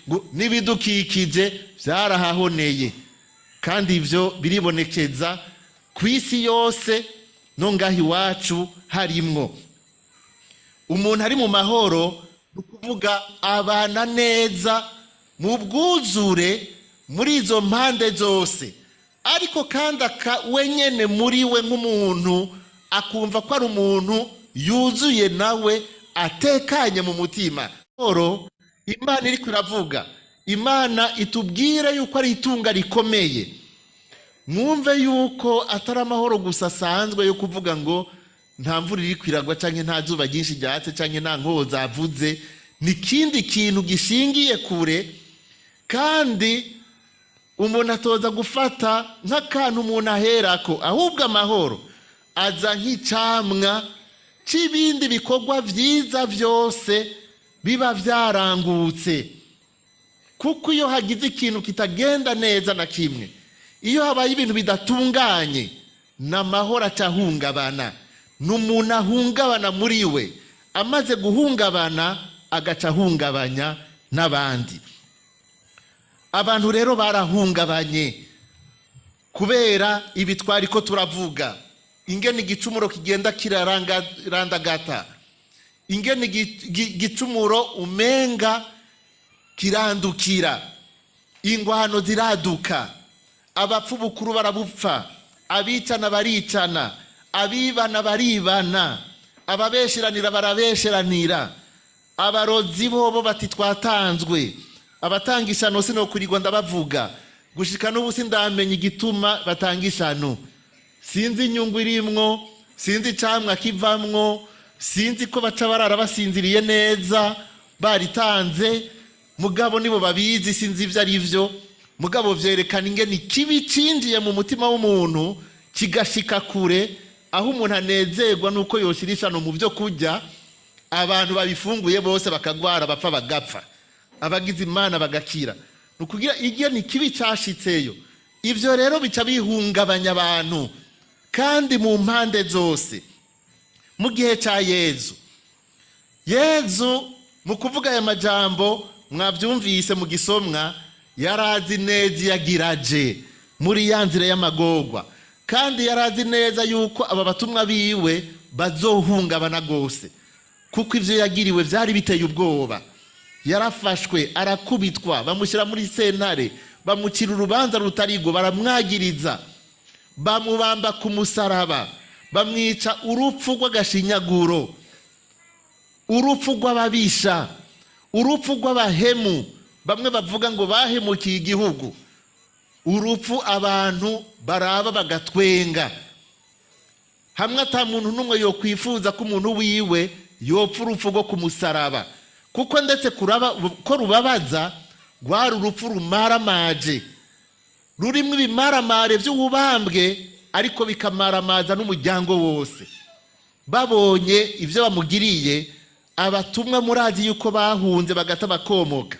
Ngo n'ibidukikije byarahahoneye, kandi ibyo biribonekeza ku isi yose, no ngaho iwacu harimwo. Umuntu ari mu mahoro, ni ukuvuga abana neza mu bwuzure muri izo mpande zose, ariko kandi wenyine muri we nk'umuntu akumva ko ari umuntu yuzuye, nawe atekanye mu mutima. Mahoro Imana iri iravuga, Imana itubwire yuko ari itunga rikomeye. Mwumve yuko atari amahoro gusa asanzwe yo kuvuga ngo nta mvura iri kwiragwa, cyangwa nta zuba ryinshi ryatse, cyangwa nta nkoho zavuze. Ni ikindi kintu gishingiye kure, kandi umuntu atoza gufata nk'akantu umuntu aherako, ahubwo amahoro aza nk'icamwa c'ibindi bikorwa byiza byose biba byarangutse. Kuko iyo hagize ikintu kitagenda neza na kimwe, iyo habaye ibintu bidatunganye, n'amahoro acahungabana. Ni umuntu ahungabana muri we, amaze guhungabana agaca ahungabanya n'abandi. Abantu rero barahungabanye kubera ibi twari ko turavuga, ingene igicumuro kigenda kirarandagata, ingene igicumuro umenga kirandukira, ingwano ziraduka, abapfu bukuru barabupfa, abicana baricana, abibana baribana, ababesheranira barabesheranira, abarozi bobo bati twatanzwe, abatanga ishano sinokurirwa ndabavuga. Gushika n'ubu sindamenya igituma batanga ishano, sinzi inyungu irimwo, sinzi icamwa kivamwo, sinzi ko baca barara basinziriye neza baritanze. Mugabo nibo babizi, sinzi ibyo ari byo. Mugabo vyerekana ingene ikibi cinjiye mu mutima w'umuntu kigashika kure, aho umuntu anezerwa nuko yoshira ishano mu byo kurya, abantu babifunguye bose bakagwara, bapfa bagapfa, abagize Imana bagakira. Ni ukugira ingene ikibi cashitseyo. Ivyo rero bica bihungabanya abantu, kandi mu mpande zose. Mu gihe cya Yezu, Yezu mu kuvuga aya majambo mwabyumvise mu gisomwa, yarazi neza iyagiraje muri ya nzira y'amagorwa, kandi yarazi neza yuko aba batumwa biwe bazohungabana rwose, kuko ibyo yagiriwe byari biteye ubwoba. Yarafashwe, arakubitwa, bamushyira muri sentare, bamucira urubanza rutarigo, baramwagiriza, bamubamba ku musaraba, bamwica urupfu rw'agashinyaguro, urupfu rw'ababisha, urupfu rw'abahemu, bamwe bavuga ngo bahemukiye igihugu, urupfu abantu baraba bagatwenga, hamwe ata muntu n'umwe yokwifuza ko umuntu wiwe yopfa urupfu rwo ku musaraba, kuko ndetse kuraba ko rubabaza, rwari urupfu rumaramaje, rurimo ibimaramare by'ububambwe, ariko bikamaramaza n'umuryango wose babonye ibyo bamugiriye. Abatumwa murazi yuko bahunze bagata bakomoka.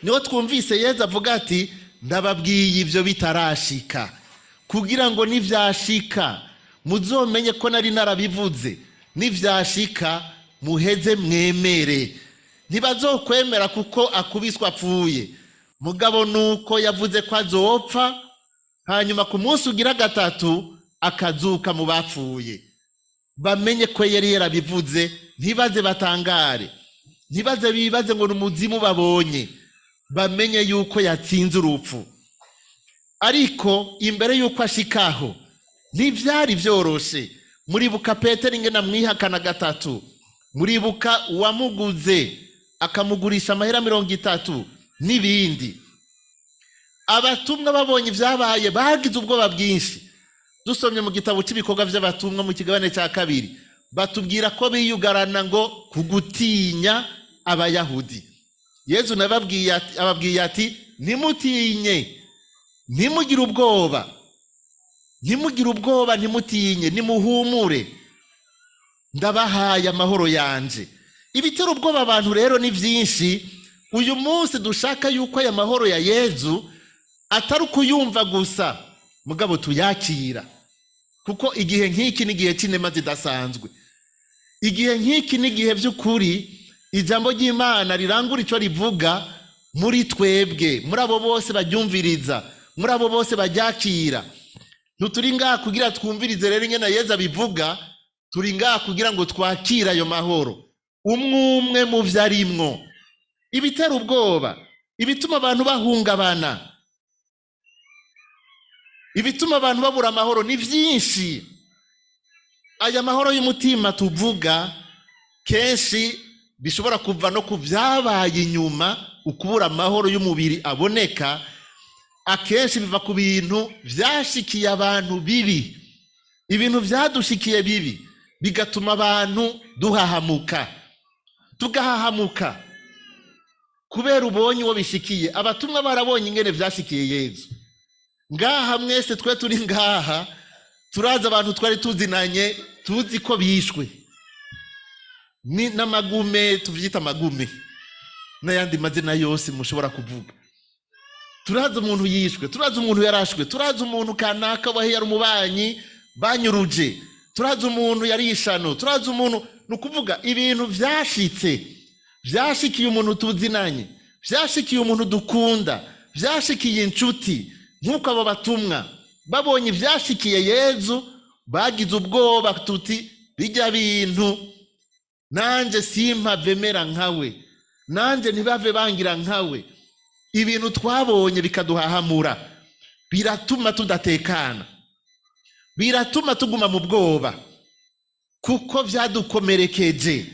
Niho twumvise Yezu avuga ati: "Ndababwiye ibyo bitarashika, kugira ngo nibyashika muzomenye ko nari narabivuze. Nibyashika muheze mwemere." Ntibazokwemera kuko akubiswa apfuye, mugabo nuko yavuze ko azopfa, hanyuma ku munsi ugira gatatu akazuka mu bapfuye, bamenye ko yari yarabivuze. Ntibaze batangare, ntibaze bibaze ngo ni umuzimu babonye, bamenye yuko yatsinze urupfu. Ariko imbere yuko ashikaho ntibyari byoroshe. Muribuka Petero ingene amwihakana gatatu, muribuka uwamuguze akamugurisha amahera 30 n'ibindi. Abatumwa babonye ibyabaye bagize ubwoba bwinshi. Dusomye mu gitabo cy'Ibikorwa by'Abatumwa mu kigabane cya 2, batubwira ko biyugarana ngo kugutinya Abayahudi. Yezu nababwiye ababwiye ati: "Ntimutinye, ntimugire ubwoba, ntimugire ubwoba, ntimutinye, nimuhumure, ndabahaye amahoro yanje." Ibitera ubwoba abantu rero ni byinshi. Uyu munsi dushaka yuko aya mahoro ya Yezu atari ukuyumva gusa, mugabo tuyakira, kuko igihe nk'iki ni igihe cy'inema zidasanzwe. Igihe nk'iki ni igihe by'ukuri. Ijambo ry'Imana rirangura icyo rivuga muri twebwe, muri abo bose baryumviriza, muri abo bose baryakira. Ntituri ngaha kugira twumvirize rero ingene Yezu abivuga, turi ngaha kugira ngo twakire ayo mahoro umwe umwe mu vyo arimwo. Ibitera ubwoba, ibituma abantu bahungabana, ibituma abantu babura amahoro ni vyinshi. Aya mahoro y'umutima tuvuga kenshi bishobora kuva no ku vyabaye inyuma. Ukubura amahoro y'umubiri aboneka akenshi biva ku bintu vyashikiye abantu bibi, ibintu vyadushikiye bibi bigatuma abantu duhahamuka, tugahahamuka kubera ubonye uwo bishikiye. Abatumwa barabonye ingene vyashikiye Yezu. Ngaha mwese twe turi ngaha turazi abantu twari tuzinanye, tuzi ko bishwe ni n'amagume, tuvyita amagume n'ayandi mazina yose mushobora kuvuga. Turazi umuntu yishwe, turazi umuntu yarashwe, turazi umuntu kanaka wahe yari umubanyi banyuruje, turazi umuntu yari ishano, turazi umuntu. Ni ukuvuga ibintu vyashitse, vyashikiye umuntu tuzinanye, vyashikiye umuntu dukunda, vyashikiye inshuti. Nk'uko abo batumwa babonye ivyashikiye Yezu bagize ubwoba, tuti bijya bintu nanje simpave mera nkawe, nanje ntibave bangira nkawe. Ibintu twabonye bikaduhahamura, biratuma tudatekana, biratuma tuguma mu bwoba kuko vyadukomerekeje.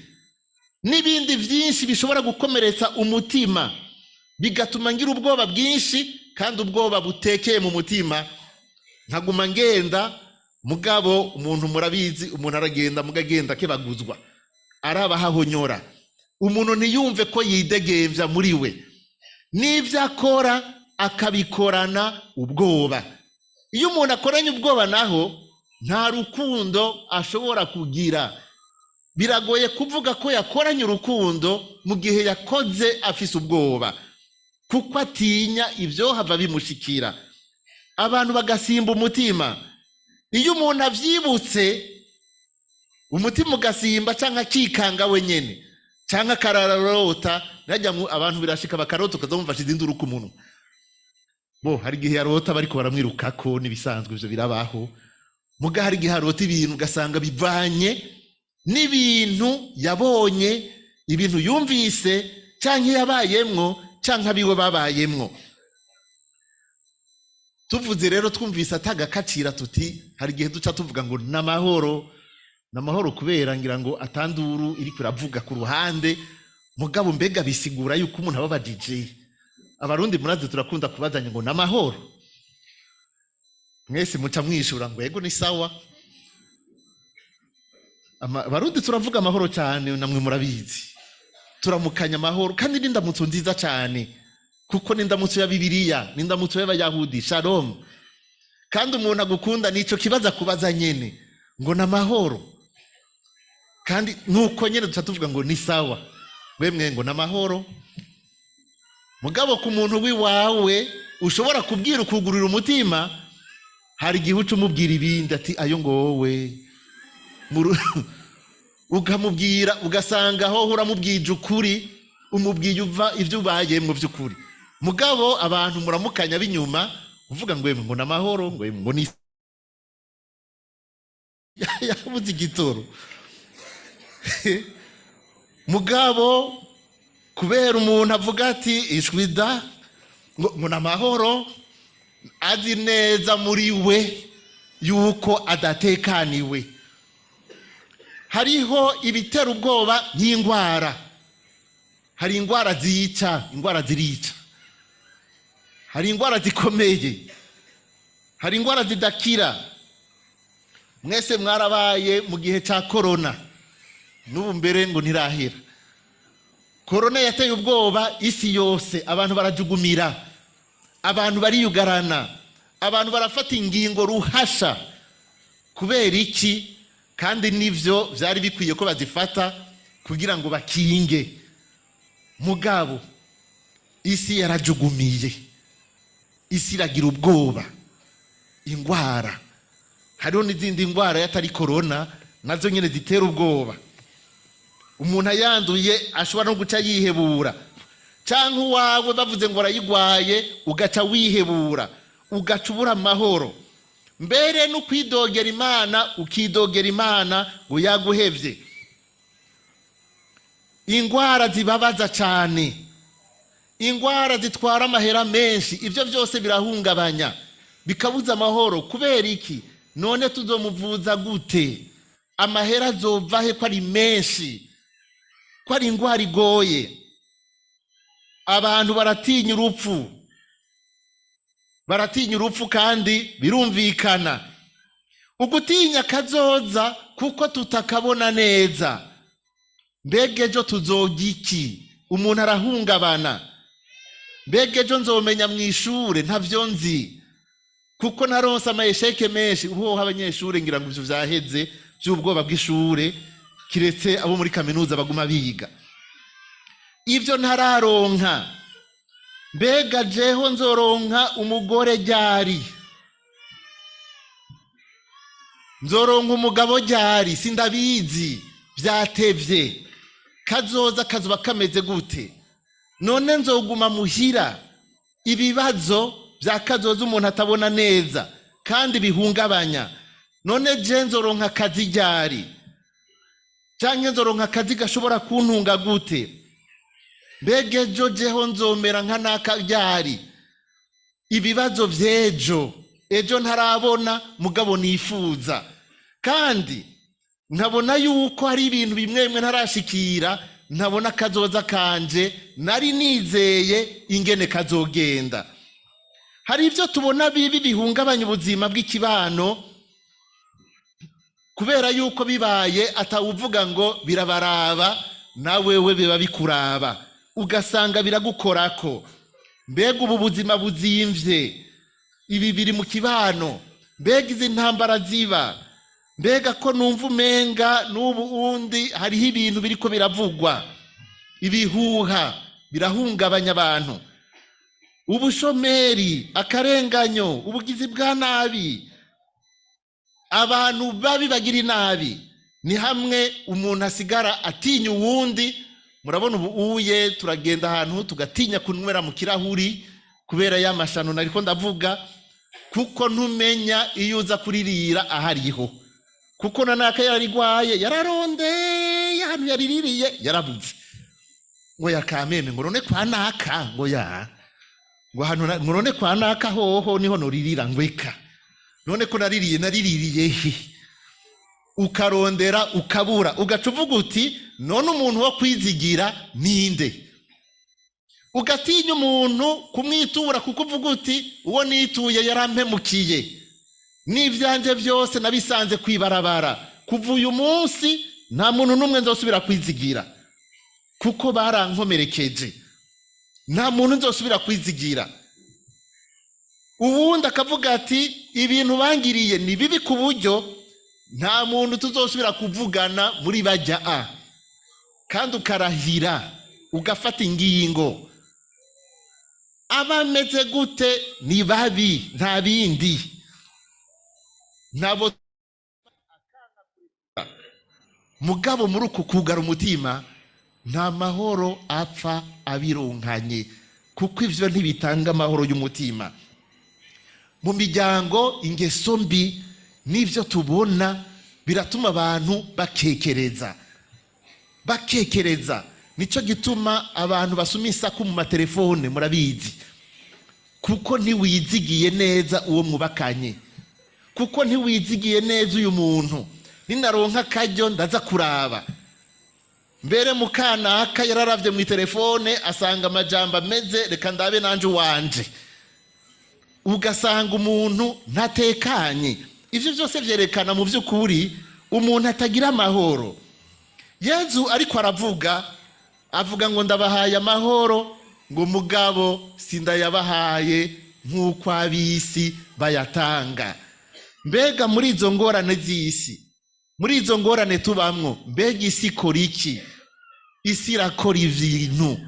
N'ibindi vyinshi bishobora gukomeretsa umutima bigatuma ngira ubwoba bwinshi, kandi ubwoba butekeye mu mutima nkaguma ngenda. Mugabo umuntu murabizi, umuntu aragenda mugagenda akebaguzwa, araba ahahonyora. Umuntu ntiyumve ko yidegemvya muri we, n'ivyo akora akabikorana ubwoba. Iyo umuntu akoranye ubwoba naho nta rukundo ashobora kugira. Biragoye kuvuga ko yakoranye urukundo mu gihe yakoze afise ubwoba, kuko atinya ibyohava bimushikira. Abantu bagasimba umutima. Iyo umuntu avyibutse umutima ugasimba, canke akikanga wenyene, canke akararota, najya abantu birashika bakarota, ukazamumva ashize induru ku munwa. Bo hari igihe yarota bariko baramwirukako, n'ibisanzwe ivyo birabaho. Muga hari igihe arota ibintu ugasanga bivanye n'ibintu yabonye, ibintu yumvise, canke yabayemwo, canke abiwe babayemwo. Tuvuze rero twumvise atagakacira, tuti hari igihe duca tuvuga ngo n'amahoro, n'amahoro, kubera ngira ngo atanduru iriko iravuga ku ruhande. Mugabo mbega bisigura yuko umuntu ababajije, Abarundi murazi turakunda kubazanya ngo n'amahoro, mwese muca mwishura ngo yego ni sawa. Abarundi turavuga amahoro cyane, namwe murabizi, turamukanya amahoro, kandi n'indamutso nziza cyane, kuko n'indamutso ya Bibiliya, n'indamutso y'Abayahudi, shalom. Kandi umuntu agukunda nico kibaza kubaza nyene ngo n'amahoro, kandi nuko nyene duca tuvuga ngo ni sawa, wemwe ngo n'amahoro. Mugabo ku muntu w'iwawe ushobora kubwira ukugurira umutima, hari igihe uca umubwira ibindi, ati ayo ngo wowe ukamubwira, ugasanga aho uramubwije ukuri, umubwiye uva ibyo ubayemwo by'ukuri. Mugabo abantu muramukanya b'inyuma uvuga ngo yemwe ngo n'amahoro, ngo yemwe ngo ni yabuze igitoro. Mugabo kubera umuntu avuga ati ishwi da, ngo n'amahoro, azi neza muri we yuko adatekaniwe. Hariho ibitera ubwoba nk'indwara. Hari indwara zica, indwara zirica, hari indwara zikomeye, hari indwara zidakira. Mwese mwarabaye mu gihe cya korona, n'ubu mbere ngo ntirahera. Korona yateye ubwoba isi yose, abantu barajugumira, abantu bariyugarana, abantu barafata ingingo ruhasha. Kubera iki? Kandi nivyo vyari bikwiye ko bazifata kugira ngo bakinge. Mugabo isi yarajugumiye, isi iragira ubwoba. Ingwara, hariho n'izindi ndwara yatari korona, nazo nyene zitera ubwoba. Umuntu ayanduye ashobora no guca yihebura, cyangwa uwawe bavuze ngo arayigwaye ugaca wihebura, ugaca ubura amahoro, mbere no kwidogera Imana, ukidogera Imana ngo yaguhevye. Ingwara zibabaza cyane, ingwara zitwara amahera menshi, ibyo byose birahungabanya, bikabuza amahoro. Kubera iki? None tuzomuvuza gute? Amahera azova he ko ari menshi, ko ari ingwara igoye? Abantu baratinya urupfu, baratinya urupfu, kandi birumvikana. Ugutinya kazoza kuko tutakabona neza. Mbega ejo tuzojya iki? Umuntu arahungabana. Mbega ejo nzomenya mu ishure? Ntavyo nzi kuko naronse ama échecs menshi. Uhoho abanyeshure ngira ngo ivyo vyaheze vy'ubwoba bw'ishure, kiretse abo muri kaminuza baguma biga. Ivyo ntararonka, mbega jeho nzoronka umugore ryari? Nzoronka umugabo ryari? Sindabizi, vyatevye. Kazoza kazoba kameze gute? None nzoguma muhira? Ibibazo vya kazoza umuntu atabona neza kandi bihungabanya. None je nzoronka akazi ryari? Canke nzoronka akazi gashobora kuntunga gute? Mbega ejo jeho nzomera nka naka ryari? Ibibazo vy'ejo, ejo ntarabona mugabo nifuza, kandi nkabona yuko hari ibintu bimwe bimwe ntarashikira, ntabona akazoza kanje nari nizeye ingene kazogenda. Hari ibyo tubona bibi bihungabanya ubuzima bw'ikibano, kubera yuko bibaye atawuvuga ngo birabaraba, nawewe biba bikuraba, ugasanga biragukorako. Mbega ubu buzima buzimvye, ibi biri mu kibano, mbega izi ntambara ziba, mbega ko numva umenga n'ubu undi hariho ibintu biriko biravugwa, ibihuha birahungabanya abantu, ubushomeri, akarenganyo, ubugizi bwa nabi, abantu babi bagira inabi. Ni hamwe umuntu asigara atinya uwundi. Murabona ubu uye turagenda ahantu tugatinya kunywera mu kirahuri kubera ya mashano nariko ndavuga, kuko ntumenya iyo uza kuririra ahariho, kuko na naka yararigwaye, yararondeye ahantu yariririye yarabuze, ngo yakameme, ngo none kwa naka, ngo ya ngo ahantu ngo none kwa naka hoho niho noririra, ngo eka none ko naririye, nariririye he? Ukarondera ukabura, ugaca uvuga uti: "None umuntu wo kwizigira ninde?" Ugatinya umuntu kumwitura, kuko uvuga uti: "Uwo nituye yarampemukiye, n'ibyanjye byose nabisanze kwibarabara. Kuva uyu munsi nta muntu n'umwe nzosubira kwizigira, kuko barankomerekeje. Nta muntu nzosubira kwizigira." Uwundi akavuga ati: "Ibintu bangiriye ni bibi, ku buryo nta muntu tuzosubira kuvugana muri bajya a." Kandi ukarahira, ugafata ingingo. Abameze gute ni babi, nta bindi nabo. Mugabo muri uku kugara umutima nta mahoro apfa abironkanye, kuko ivyo ntibitanga amahoro y'umutima. Mu miryango, ingeso mbi n'ivyo tubona biratuma abantu bakekereza, bakekereza. Nico gituma abantu basoma isaku mu matelefone, murabizi, kuko ntiwizigiye neza uwo mwubakanye, kuko ntiwizigiye neza uyu muntu. Ninaronka akaryo ndaza kuraba. Mbere mukanaka yararavye mu telefone asanga amajambo ameze, reka ndabe nanje uwanje. Ugasanga umuntu ntatekanye. Ivyo byose vyerekana mu vy'ukuri umuntu atagira amahoro. Yezu ariko aravuga, avuga ngo: "Ndabahaye amahoro," ngo mugabo sindayabahaye nk'uko ab'isi bayatanga. Mbega muri izo ngorane z'isi, muri izo ngorane tubamwo, mbega isi ikora iki? Isi irakora ibintu.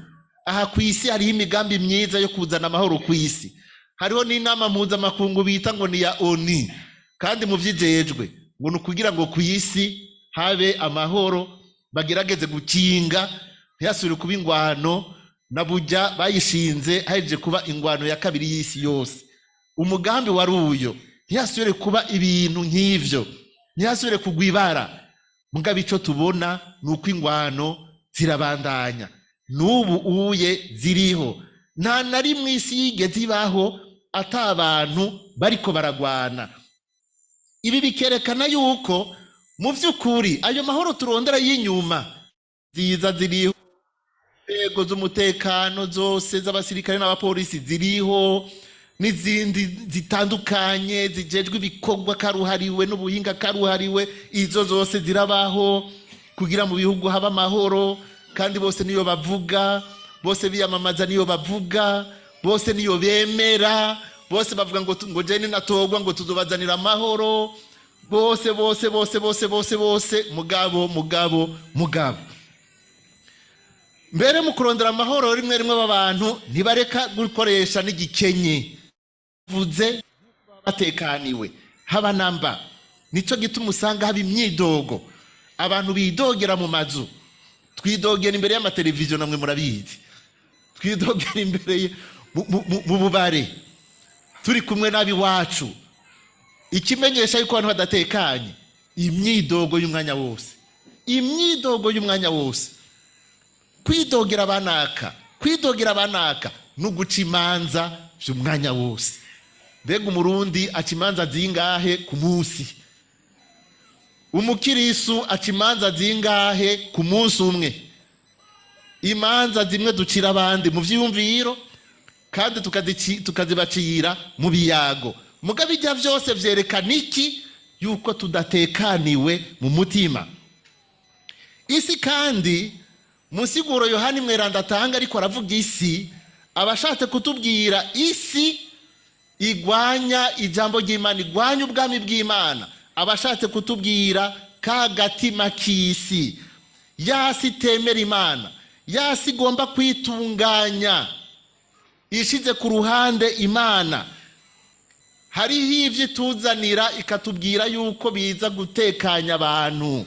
Aha ku isi hariho imigambi myiza yo kuzana amahoro ku isi. Hariho n'inama mpuzamakungu bita ngo ni ya ONU, kandi mu vyijejwe ngo ni ukugira ngo ku isi habe amahoro. Bagerageze gukinga ntiyasubire kuba ingwano. Na burya bayishinze hahejeje kuba ingwano ya kabiri y'isi yose. Umugambi wari uyo, ntiyasubire kuba ibintu nk'ivyo, ntiyasubire kugwa ibara. Mugabo ico tubona ni uko ingwano zirabandanya n'ubu uye ziriho. Nta na rimwe isi yigeze ibaho ata abantu bariko baragwana. Ibi bikerekana yuko mu vy'ukuri ayo mahoro turondera y'inyuma ziza ziriho, inzego z'umutekano zose z'abasirikare n'abapolisi ziriho, n'izindi zitandukanye zijejwe ibikorwa karuhariwe n'ubuhinga karuhariwe, izo zose zirabaho kugira mu bihugu haba amahoro. Kandi bose niyo bavuga, bose biyamamaza niyo bavuga, bose niyo bemera, bose bavuga ngo jeni natogwa ngo tuzobazanira amahoro, bose bose bose bose bose bose. Mugabo mugabo mugabo mbere mu kurondera amahoro, rimwe rimwe b'abantu ntibareka gukoresha n'igikenye vuze batekaniwe haba namba. Nico gituma usanga haba imyidogo, abantu bidogera mu mazu, twidogera imbere y'amateleviziyo, namwe murabizi, twidogera imbere mu bubare turi kumwe n'abiwacu. Ikimenyesha yuko abantu badatekanye, imyidogo y'umwanya wose, imyidogo y'umwanya wose, kwidogera abanaka, kwidogera abanaka no guca imanza vy'umwanya wose. Mbega Umurundi aca imanza zingahe ku munsi? Umukirisu aca imanza zingahe ku munsi umwe? Imanza zimwe ducira abandi mu vyiyumviro, kandi tukazibacira mu biyago. Mugabo ijya vyose vyerekana iki? Yuko tudatekaniwe mu mutima. Isi kandi, mu nsiguro Yohani Mweranda atanga, ariko aravuga isi, abashatse kutubwira isi igwanya ijambo ry'Imana, igwanya ubwami bw'Imana. Abashatse kutubwira ka gatima k'isi, yasi itemera Imana, yasi igomba kwitunganya ishize ku ruhande Imana. Hariho ivyo ituzanira ikatubwira yuko biza gutekanya abantu,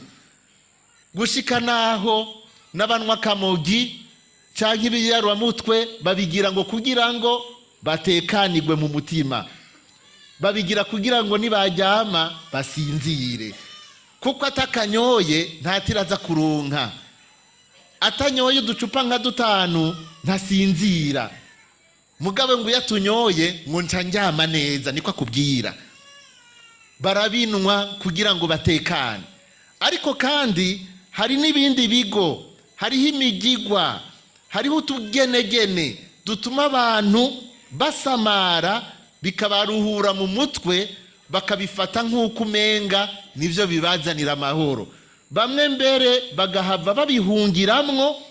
gushika naho n'abanywa kamogi canke ibiyaruramutwe babigira ngo kugira ngo batekanirwe mu mutima, babigira kugira ngo nibaryama basinzire, kuko atakanyoye ntatiraza kuronka, atanyoye uducupa nka dutanu ntasinzira. Mugabo ngo iyo atunyoye ngo nca ndyama neza, niko akubwira. Barabinwa kugira ngo batekane. Ariko kandi hari n'ibindi bigo, hariho imigigwa, hariho utugenegene dutuma abantu basamara, bikabaruhura mu mutwe, bakabifata nk'uko umenga nivyo bibazanira amahoro. Bamwe mbere bagahava babihungiramwo,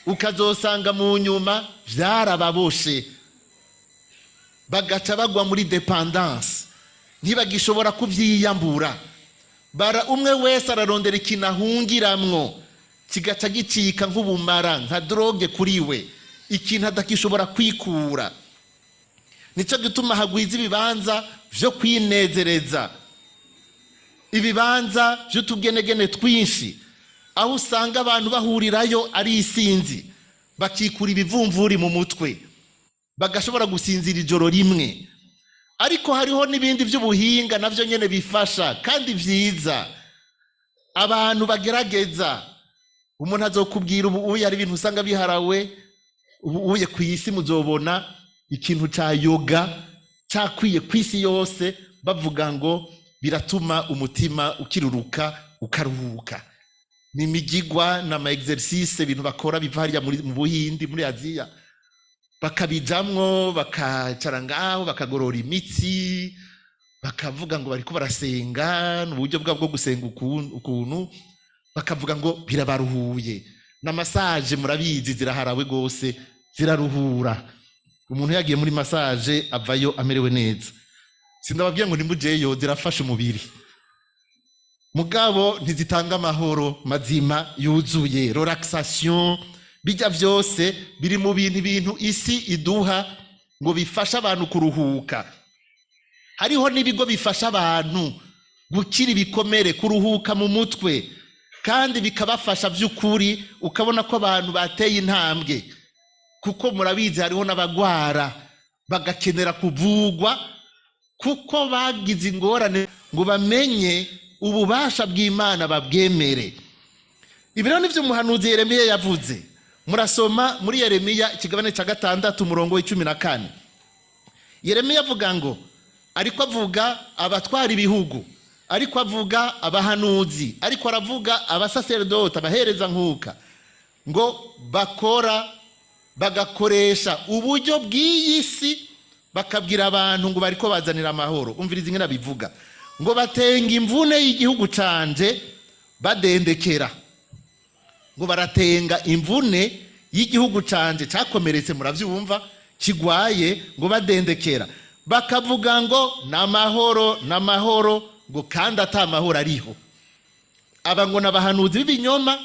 ukazosanga mu nyuma vyarababoshe, bagaca bagwa muri dépendance, ntibagishobora kuvyiyambura. Bara umwe wese ararondera ikintu ahungiramwo, kigaca gicika nk'ubumara, nka drogue kuri we, ikintu adakishobora kwikura. Nico gituma hagwiza ibibanza vyo kwinezereza, ibibanza vy'utugenegene twinshi, aho usanga abantu bahurirayo ari isinzi, bakikura ibivumvuri mu mutwe, bagashobora gusinzira ijoro rimwe. Ariko hariho n'ibindi by'ubuhinga navyo nyene bifasha kandi vyiza abantu bagerageza. Umuntu azokubwira ubu uye hari ibintu usanga biharawe ubu uye ku isi. Muzobona ikintu ca yoga cakwiye ku isi yose, bavuga ngo biratuma umutima ukiruruka, ukaruhuka. Ni imigigwa n'ama exercice, ibintu bakora biva hariya mu Buhindi, muri Aziya, bakabijamwo, bakacara ngaho, bakagorora imitsi, bakavuga ngo bariko barasenga. Ni uburyo bwabo bwo gusenga ukuntu bakavuga ngo birabaruhuye. Na massage murabizi ziraharawe rwose, ziraruhura. Umuntu yagiye muri massage avayo amerewe neza. Sindababwiye ngo nimujeyo, zirafasha umubiri, mugabo ntizitanga amahoro mazima yuzuye. Relaxation, bijya byose biri mu bintu, ibintu isi iduha ngo bifashe abantu kuruhuka. Hariho n'ibigo bifasha abantu gukira ibikomere, kuruhuka mu mutwe. Kandi bikabafasha by'ukuri, ukabona ko abantu bateye intambwe, kuko murabizi hariho n'abagwara bagakenera kuvugwa kuko bagize ingorane ngo bamenye ububasha bw'Imana, babwemere. Ibi rero nivyo umuhanuzi Yeremiya yavuze. Murasoma muri Yeremiya ikigabane cya 6, umurongo wa 14. Yeremiya avuga ngo, ariko avuga abatwara ibihugu, ariko avuga abahanuzi, ariko aravuga abasaseredoti, abahereza nkuka, ngo bakora bagakoresha uburyo bw'iyi si, bakabwira abantu ngo bariko bazanira amahoro. Umviriza ingene bivuga ngo batenga imvune y'igihugu canje badendekera, ngo baratenga imvune y'igihugu canje cyakomeretse, muravyumva, kigwaye, ngo badendekera, bakavuga ngo n'amahoro, n'amahoro, ngo kandi ata mahoro ariho. Aba ngo n'abahanuzi b'ibinyoma.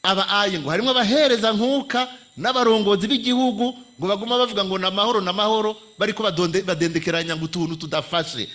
Aba aye ngo harimo abahereza nkuka n'abarongozi b'igihugu, ngo baguma bavuga ngo n'amahoro, n'amahoro, bariko badendekeranya ngo utuntu tudafashe.